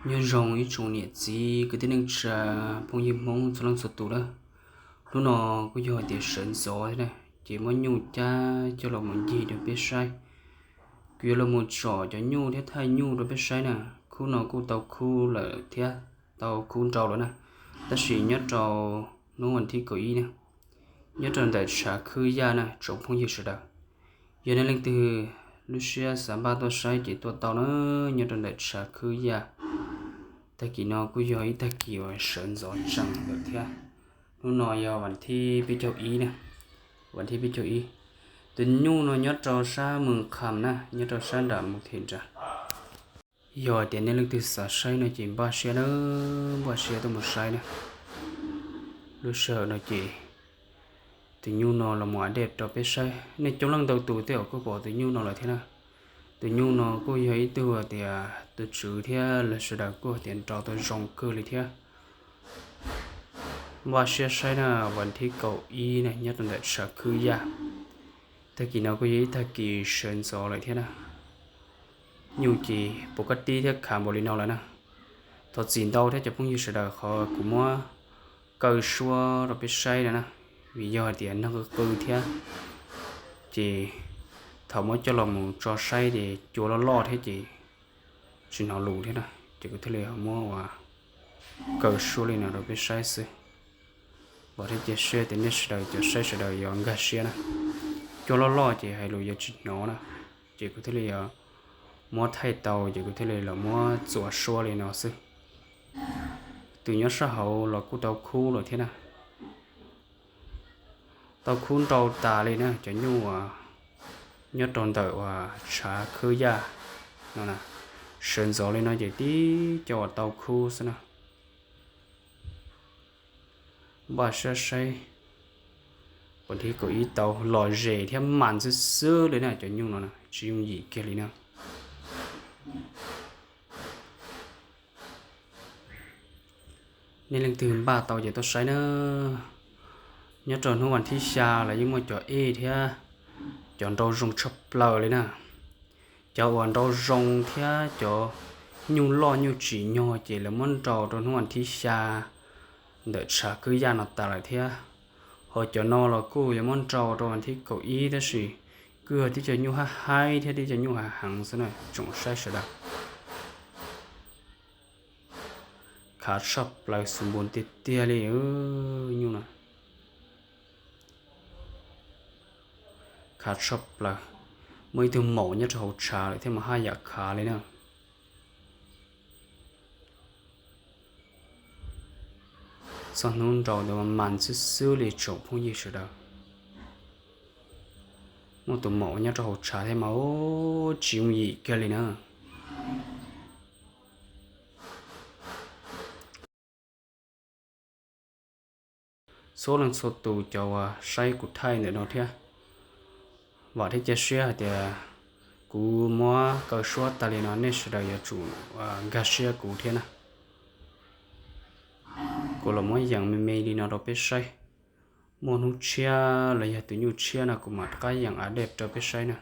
Nyob zoo ib tsoom niam txiv kwv tij neej tsa phooj ywg Hmoob txhua leej txhua tus na. Hnub no kuj yog tias sawv ntxov thiab na, ces muab nyuj cab coj los mus ncig rau peb saib. Kuv yuav los mus tsom cov nyuj thiab thaij nyuj rau peb saib na. Khub no kuj tau khub lawm thiab, tau khub nrau lawm na, tab sis nyob rau hnub vas thib kaum ib na, nyob rau ntawm tshav khwb yaj na tsoom phooj ywg sawv daws. Yog nej leej twg lub siab xav npaj tuaj saib ces tuaj tau na, nyob rau ntawm tshav khwb yaj. Tag kis no kuj yog ib tag kis uas sawv ntxov tsees lawm thiab. Hnub no yog vas thib peb caug ib na, vas thib peb caug ib. Tus nyuj no nyob rau sab Moos Kham na, nyob rau sab nram Moos Them nrad. Yog tias nej leej twg xav saib no ces npaj siab na, npaj siab tuaj mus saib na. Lub sij hawm no ces tus nyuj no los mus a dej rau peb saib. Nej coob leej ntau tus tej zaum kuj pom tus nyuj no lawm thiab na. Tus nyuj no kuj yog ib tug tias tus tswv thiab lawv sawv daws kuj tias nrau tau zoo kawg li thiab. Npaj siab saib na, vas thib kaum ib na nyob rau ntawm tshav khwb yaj. Tag kis no kuj yog ib tag kis sawv ntxov lawm thiab na. Nyuj ces puas kab tib thiab khav npaum li no lawm na. Thov txim ntau thiab cov phooj ywg sawv daws qhov kuv muab kaw suab rau peb saib no na, vim yog hais tias nag qw qw thiab, ces thaum muab coj los mus tso saib ces cua loj loj thiab ces tsis hnov lus thiab na, ces kuv thiaj li muab ua kaw suab li no rau peb saib xwb. Vam thiab cia siab tias nej sawv daws cov saib sawv daws yuav nkag siab na. Cua loj loj ces hais lus yuav tsis hnov na, ces kuv thiaj li muab thaij tau ces kuv thiaj li los muab txuas suab li no xwb. Tus nyob sab hauv los kuj tau khub lawm thiab na. Tau khub nrau tas li na cov nyuj uas nyob rau ntawm uas tshav khwb yaj no na. Sawv ntxov li no ces tib co uas tau khub xwb na. Npaj siab saib, vas thib kaum ib tau lom zem thiab mas xwb xwb li na cov nyuj no na, tsis yooj yim kiag li na. Nej leej twg npaj tau ces tuaj saib na. Nyob rau hnub vas thib xya los yeej muaj cov ej thiab cov nrau zoo tshaj plaws li na. Cov uas nrau zoo thiab cov nyuj loj nyuj tsim nyog ces lawv muab nrau rau hnub vas thib xya ntawm tshav khwb yaj no tas lawm thiab. Ho cov no los kuj yuav muab nrau rau vas thib kaum ib tab sis kuj yog tib co nyuj haib haib thiab tib co nyuj hav heev xwb na tsoom saib sawv daws. Khav tshaj plaws xus npus tiag tiag li nyuj no. Khav tshaj plaws, muaj ib tug maum nyob rau hauv tshav lawm thiab mas haj yam khav li na. Txog hnub nrau ntawd mas mas xwb xwb li tsoom phooj ywg sawv daws. Muaj tus maum nyob rau hauv tshav thiab mas tsis yooj yim kiag li na. Txhua leej txhua tus cov uas saib kuv thaij ntawm no thiab, vam thiab cia siab hais tias kuv muab kaw suab tas li no nej sawv daws yuav tsum nkag siab kuv thiab na. Kuv los muab yeem me me li no rau peb saib. Muaj hnub tshiab los yog tus nyuj tshiab no kuv mam rov qab yeem a dej rau peb saib na.